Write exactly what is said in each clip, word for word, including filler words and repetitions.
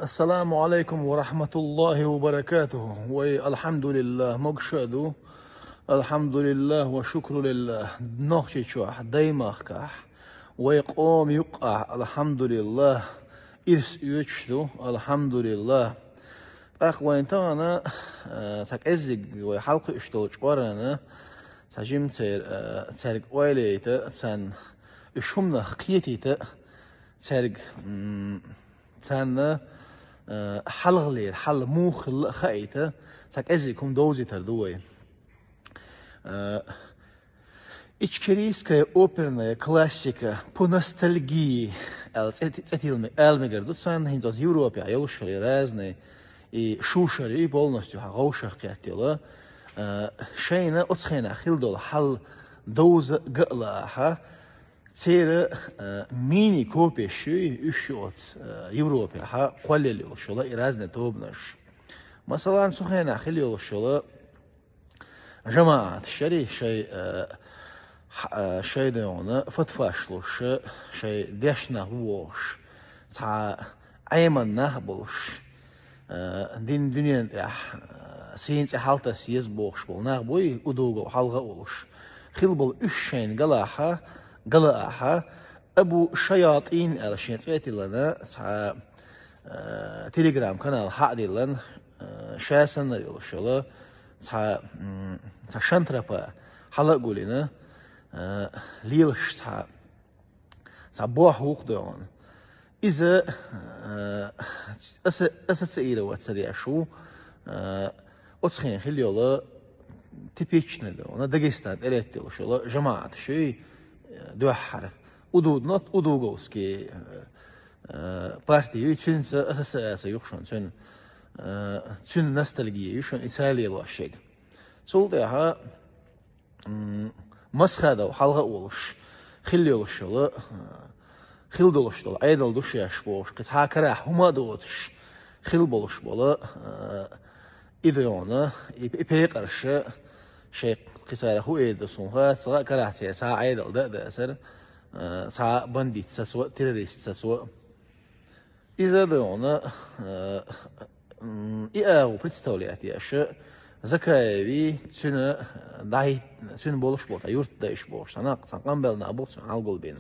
Ассаламу алейкум ва рахматуллахи ва баракатуху. Вай, алхамдулиллах, могуш а ду. Алхамдулиллах ва шукру лиллах. Нохчийчохь, даймахкахь, вай къоман юккъахь, алхамдулиллах, ирс оьцуш ду, алхамдулиллах. ТӀаккха вайн тахана, э, цхьа кӀеззиг вай хьалкхуьуш долчу чкъорана, цхьа жимма церан, э, цаьрга ойла яйта, царна уьш хӀуманах кхетийта, цаьрга, м, царна, э, хьалхалера хьал муха хилла а хаийта, цхьа кӀеззиг хӀума довзийтар ду вай. Э, «Ичкерийская оперная классика по ностальгии» аьлла цӀе-, цӀе тилла ме-, ала мегар ду царна, хӀинца оцу Европехь йолуш йолу разные и шушара и полностью хьан гӀовшах кхетта йолу, э, шайна оцу хенахь хилла долу хьал довза а ган а лаахьа, церан, э, мини-копеш ю и, уьш ю оцу, э, Европехьа кхоллаелла йолуш йолу и разные тобанаш. Масалан, цу хенахь хилла йолуш йолу жамаӀаташ яри, шай, э, хьа-, э, шай дайна фатваш луш, шай дешна нах ву вохуш, цхьа Ӏеман нах болуш, э, дин дуьнен тӀехь, э, сийна цӀе хьалтас еза бохуш болу нах буй, удугов хьалха а волуш. Хилла болу уьш шайна галахьа, ган лаахьа, Абу ШаятӀин аьлла шен цӀе а тиллана, цхьа, э, Telegram-канал хьа а диллана, э, ша санна йолуш йолу цхьа, м, цхьа шантарапа хьала а гулйина, э, лелаш цхьа, цхьа бохь ву-кх дойна. Иза, э, аса-, ассоциироваться деш ву, э, оцу хенахь хилла йолу типичный дойна, Дагестан тӀелетта йолуш йолу жамаӀаташ ю, э, дуьххьара. Удуд-, но, удуговский, э, э, парти ю, цуьнца ассоциация ю-кх шуна, цуьнан, э, цуьнан ностальгия ю шуна и цара лелош шега. Цул тӀаьхьа, м, Масхадов хьалха а волуш, хилла йолуш йолу, э, хилла долуш долу Ӏедал ду шаьш бохуш, кхин цхьа карахь хӀума а доцуш, хилла болуш болу, э, и дойна, и, и пекъарша, шайн кхин цара хӀу эр ду суна хац, цкъа а карахь церан цхьа а Ӏедал дан а дацара, э, цхьа а бандит сацо а, террорист сацо а. Иза а дойна, э, м, и агӀо представлять еш, Закаеви, цуьнан, дӀахӀитта, цуьнан болуш болу цхьа юьртдайша бохуш, цхьа нах, цхьа къамбелла нах бу цуьнан хьалгулбина.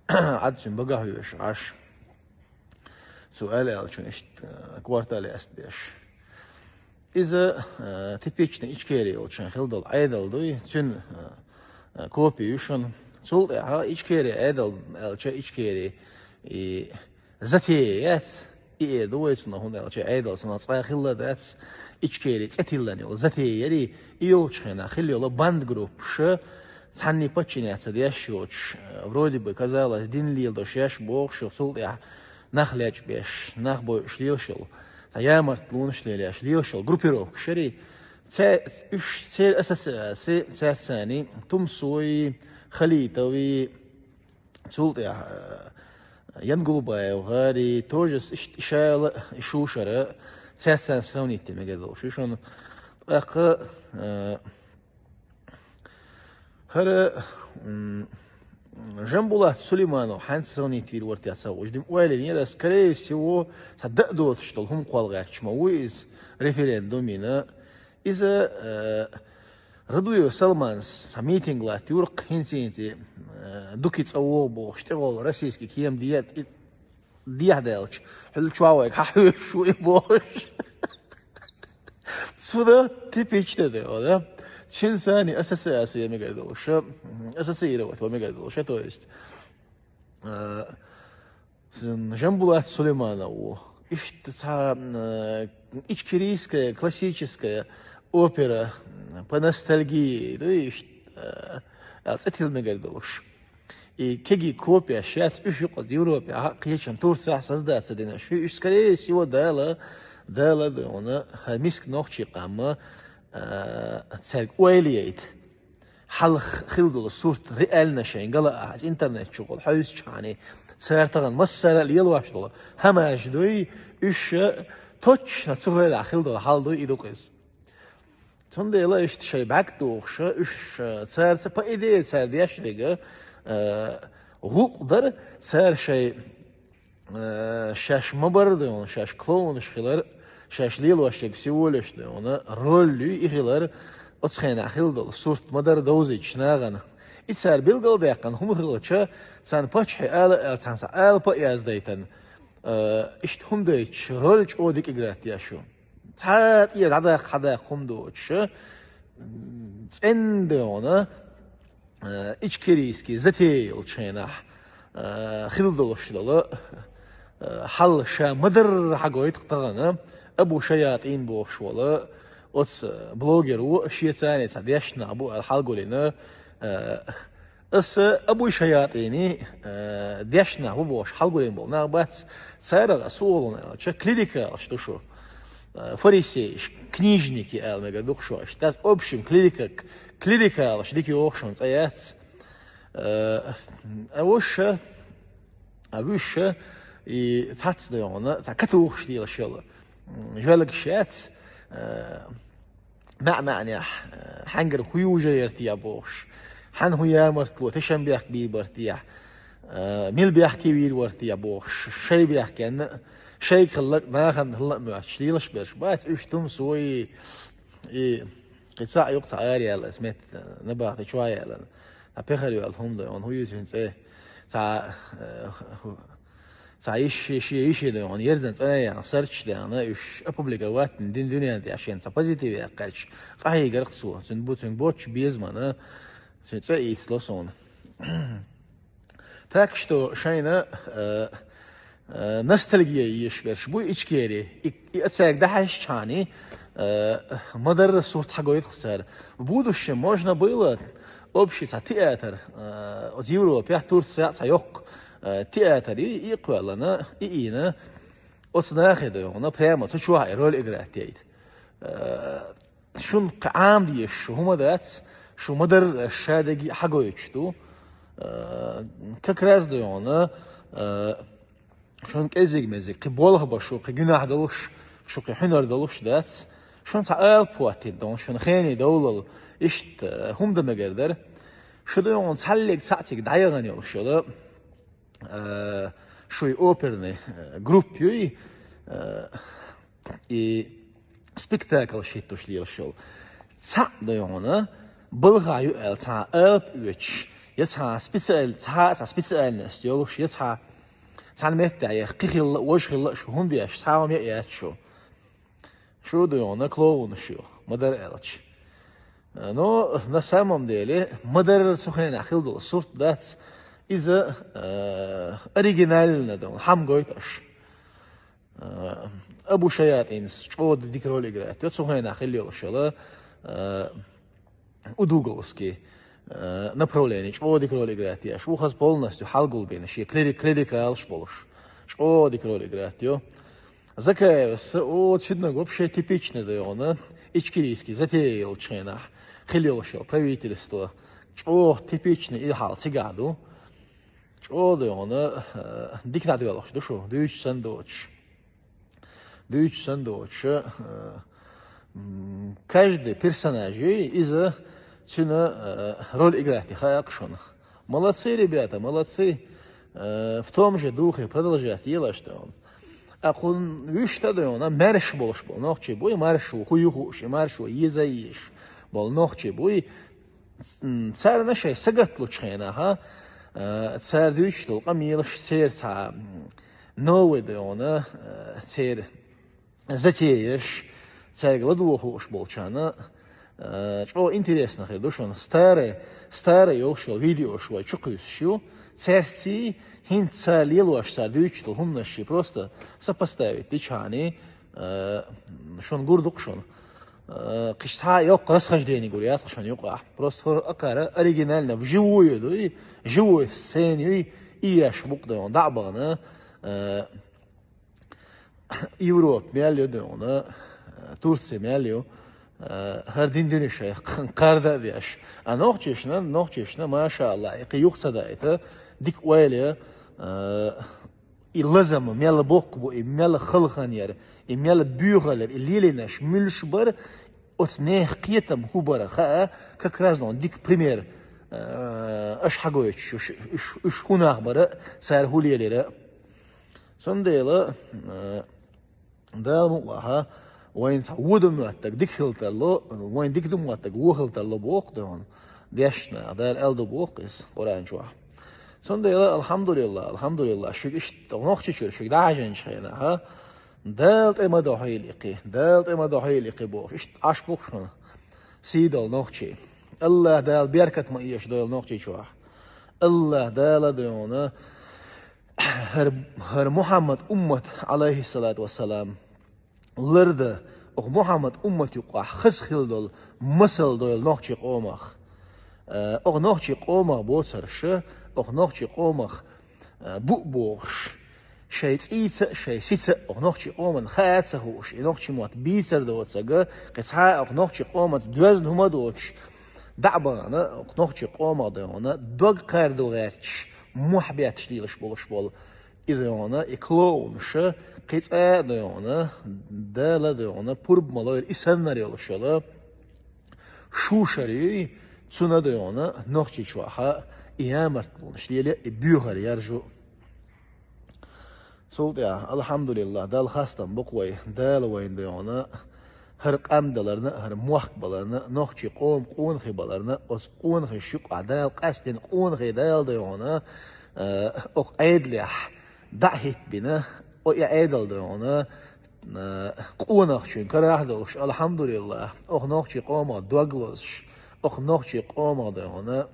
Ӏад цуьнан багахь веш Ӏаш. Цу аьлла-аьллачун иштта, э, квартал ястабеш. Иза, э, типичный Ичкери йолчун хилла долу Ӏедал дуй, цуьнан, э, э, копи ю шуна. Цул тӀаьхьа Ичкери Ӏедал аьлча, Ичкери и затея яц, и эр ду вай цунах, хӀунда аьлча Ӏедал цунах цкъа хилла дац, Ичкери цӀе тиллана йолу затея яри, и йолчу хенахь хилла йолу банд-группаша, цхьанний подчиняться деш йоцуш, э, вроде бы, казалось, дин леладо шаьш бохуш, цул тӀаьхьа нах лечбеш, нах бойуш лелаш йолу, цхьа ямартлонаш лелаеш лелаш йолу группировкаш яри, цаьр-, уьш, церан ассоциаци, цаьрца царний Тумсои, Халитови, цул тӀаьхьа, э, Янгулбаев гӀари, тоже с-, иш-, шала, и шушара, цаьрца сравнить де мегар долуш ю шуна. ТӀаккха, э, ХӀара, м, Жамбулат Сулейманов хьаьнца сравнить вийр вара те ца вуш, дим ойла йинера, скорее всего, цхьа дан а доцуш долу хӀума кхолла гӀерташ ма ву иза, референдум йина. Иза, э, Радуев Салманс цхьа митинг латта юра-кх хӀинца-хӀинца, э, Дуки цӀа вогӀу бохуш, тӀехула российский кема де-, дехьадаьлча, хьуьлла чохь вайга хьан хьоьжуш ву и бохуш. Цуьнан типичный да, да? Цуьнан царний ассоциация мегар долуш, ассоциировать ван мегар долуш, то есть, э, Жамбулат Сулейманов ву. Иштта цхьа, э, ичкерийская, классическая опера, м, по ностальгии, да, иштта, э, цӀе тилла мегар долуш. И кегий копеш яц уьш юкъа Европе, а кхечан Турцехь создаться дина. Шу уьш, скорее всего, Дала, Дала дона, хӀара миска нохчий къамма, а, цаьрга ойла яйта. Хьалха хилла долу сурт реально шайн гала ахьа, интернет чухула хьовсучхьана, цара тахана массара а лелош долу хӀамаш дуй, уьш точно цу хӀерахь хилла долу хьал дуй, и ду-кх иза. Цундела иштта шайн бӀаьрг тухуш, уьш, цаьрца, по идее, цара деш дерг, э, гӀуллакх дара, цара шайн э, шаьш ма-барра да хьона, шаьш клоунаш хилар, шаьш лелош ерг всего лишь да хьона, роль ю и хилар, оцу хенахь хилла долу сурт ма-дарра довзуьйтуш нахана. И цара билгалдаьккхина хӀума хилча, царна паччахье ала а аьлла, царна цхьа алапа а яздайтина, э, иштта хӀума дайтуш, роль чӀогӀа дика играть деш ю. Цхьа тӀера дӀадаккха, хьадаккха хӀума доцуш, м, цӀена да хьона, э, ичкерийский затея йолчу хенахь, э, хилла долуш долу, э, хьал ша ма-дарра хьагойту тахана, Абу ШаятӀин бохуш волу оцу блогеро шен царна цхьа дешна нах бу аьлла хьалгулина, э, аса Абу ШаятӀини, э, дешна нах бу бохуш хьалгулина болу нах бац, царах аса олу аьлча, клерикалаш ду шу. Э, фарисейш, книжники аьлла мегар ду-кх шуна. Иштта, в общем, клерика-, клерикалаш дика йоху шуна цӀе яц. Э, а вуьш, а вуьш, и цхьацца да хьона, цхьа катухуш лелаш йолу, м, жоьлгаш яц, э, маьӀ-маьӀнехь, э, хьаьнгара хӀун южа яра те бохуш, хьан хӀун ямартло, тешнабехк бийр бара те, э, мила бехке вийр вара те бохуш, шайн бехкенна а, шайга хилла а, нахана хилла а моьттуш лелаш берш бац, уьш тумсой, и кхин цхьаъ ю-кх цхьа араяьлла, аса метта набахти чу а яьллина. Цхьа пехар йолу хӀума ду хьона, хӀун ю цуьнан цӀе? Цхьа, э, хӀу-, цхьа йиш-, шен, шен йише ду хьона, ерзан цӀена яьхна, сарчаш даьхна, уьш опубликовать дина дуьненна тӀехь шен цхьа позитив яьккхича, къахьийгар-кх цо. Цуьнан бу-, цуьнан боцчу безамана цуьнан цӀе ийцало суна. Так что шайна, э, э, ностальгия еш берш бу Ичкери. И, и цаьрга дӀахьаьжчхьана, э, ма-дарра сурт хьагойту-кх цара. В будущем можно было общий цхьа театр, э, оцу Европехь, Турцехь цхьа йоккха, э, театр и, и кхоьллина, и ийна, оцу нахе ду хьона, прямо цу чохь и роль играть яйта. Э, Шуна кхин Ӏама дезаш шу хӀума дац, шу ма-дарра ша дерг а хьагойтуш ду. Э, как раз ду хьона, э, шуна кӀезиг-мезиг, кхин болх бан шу, кхин гуьнахь долуш, шу кхин хьуьнар долуш дац. Шуна цхьа алапа хӀоттийна ду хьона, шуна хене довлал, иштта, э, хӀума дан мегар дара. Шу ду хьона цхьаллиг цхьаъ цига дӀаяхана йолуш йолу, э, шуй оперный, э, группа юй, э, и спектакль шиттуш лелаш йолу. Цхьаъ ду хьона, балха ю аьлла, цхьа алапа оьцуш, я цхьа специаль-, цхьа а цхьа специальность йолуш, я цхьа, цхьана меттехь, я кхин хилла а, важа хилла а шу хӀума деш, цхьа хӀума яа яц шу. Шу ду хьона клоунаш ю, ма-дарра аьлча. Но на самом деле, ма-дарра цу хенахь хилла долу сурт дац, иза, э, оригинально ду хьона, хьамгойту аша. Э, Абу ШаятӀинас чӀогӀа дика роль играть йо, цу хенахь хилла йолуш йолу, э, удуговский, э, направление, чӀогӀа дика роль играть еш. Ву хаза полностью хьалгулбина, шен клери-, клерикалаш болуш. ЧӀогӀа дика роль играть йо. Закаевас, о, цуьнан вообще типичный ду хьона, ичкерийский затея йолчу хенахь хилла йолуш йолу правительство. ЧӀогӀа типичный и хьал цигахь ду. ЧӀогӀа ду хьона, э, дика дӀадоьлхуш ду шу, дуьйцуш санна доцуш. Дуьйцуш санна доцуш, э, м, каждый персонаж юй, иза цуьнан, э, роль играть хаьа-кх шуна. Молодцы, ребята, молодцы. Э, в том же духе продолжать делаешь-то он. А кхунна вуьшта а ду хьона, маьрша болуш болу нохчий буй, маршо хӀун ю хууш, и маршо еза а езаш болу нохчий буй. М, царна шайн сагатлучу хенахь, а, э, цара дуьйцуш долу къамелаш, церан цхьа, м, новый ду хьона, э, церан затеяш, цаьрга ладогӀа хууш болчарна, э, чӀогӀа интересно хир ду шуна. Старый, старый йолуш йолу видеош вай чукхуьйсуш ю, цаьрций, хӀинца цара лелош, цара дуьйцуш долу хӀуманаш ши просто сопоставить дичхьана, э, шуна гур ду-кх шуна. Э, кхин цхьа йоккха расхождение гур яц-кх шуна юкъахь. Просто хӀара акхара оригинально, вживую дуй, живой сцена юй, и еш букъ ду хьона, дӀа а бахана, э, Европа мел ю ду хьона, э, Турция мел ю, э, хӀара дин дуьнен шайн кхарда а деш. А нохчишна, нохчишна, машаалла, и кхин юха ца дайта, дика ойла, э, и лазам мел боккха бу, и мел халханера, и мел буьйхалера, и лелийнаш муьлш бара, оцу нехан кхетам хӀун бара хаа, как раз дика пример, э, аша хьагойтуш, уьш, уьш, уьш хӀун нах бара, цара хӀун лелира. Цундела, э, Дала мукъалахь, вайна цхьа вон ду моттарг дика хила тарлу, вайна дика ду моттарг вон хила тарлу боху дайна. Дешна, Дала аьлла ду боху иза Къуръан чохь. Цундела, алхьамдулиллахӀ, алхьамдулиллахӀ, шуьга иштта нохчийчуьра шуьга дӀахьажийначу хенахь, Дала тӀе ма дохьийла и кхин, Дала тӀе ма дохьийла и кхин бохуш, иштта Ӏаш бу-кх шуна сий долу нохчий. АллахӀ Дала беркат ма эша дойла нохчий чохь. АллахӀ Дала дайна, хӀара, хӀара Мухьаммад уммат, Ӏалайхиссалату вассалам, ларда, оха Мухьаммад уммат юкъахь хаза хила долу масал дойла нохчий къомах. Э, оха нохчий къомах боцурш, оха нохчий къомах, э, бу а бохуш, шайн цӀийца а, шайн сица а оха нохчий къоман хаа а ца хууш, и нохчий мотт бийцар доцург, кхин цхьа а оха нохчий къомаца доьзна хӀума а доцуш, дӀа а бахана, оха нохчий къомах дайна, дог кхаьрда гӀерташ, мохь бетташ лелаш болуш болу. И дайна, и клоунаш, кхин цкъа а дайна, Дала дайна, пурба ма лойла и саннара йолуш йолу шушара юй, цунна дайна, нохчий чохь и ямартлонаш лело, и боьхар яржо. Цул тӀаьхьа, алхьамдулиллахӀ, Далла хастам бу-кх вай, Дала вайна дайна, хӀара къам даларна, хӀара мохк баларна, нохчий къоман къонахий баларна, оцу къонахий шуьга Дала къаьстина къонахий Дала дайна, э, оха Ӏедалехь дӀа а хӀиттабина, о, и Ӏедал дайна, э, къонахчун карахь а долуш, алхьамдулиллахӀ, оха нохчий къомах дог лозуш, оха нохчий къомах дайна,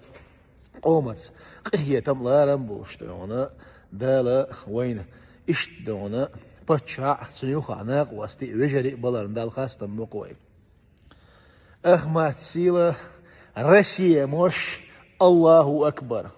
къомаца къинхетам а, ларам а болуш дайна, Дала вайна иштта дайна, паччахь а, цуьнан юххехь накъостий а, вежарий а баларна Далла хастам бу-кх вай. Ахмат сила, Россия мош, Аллаху акбар!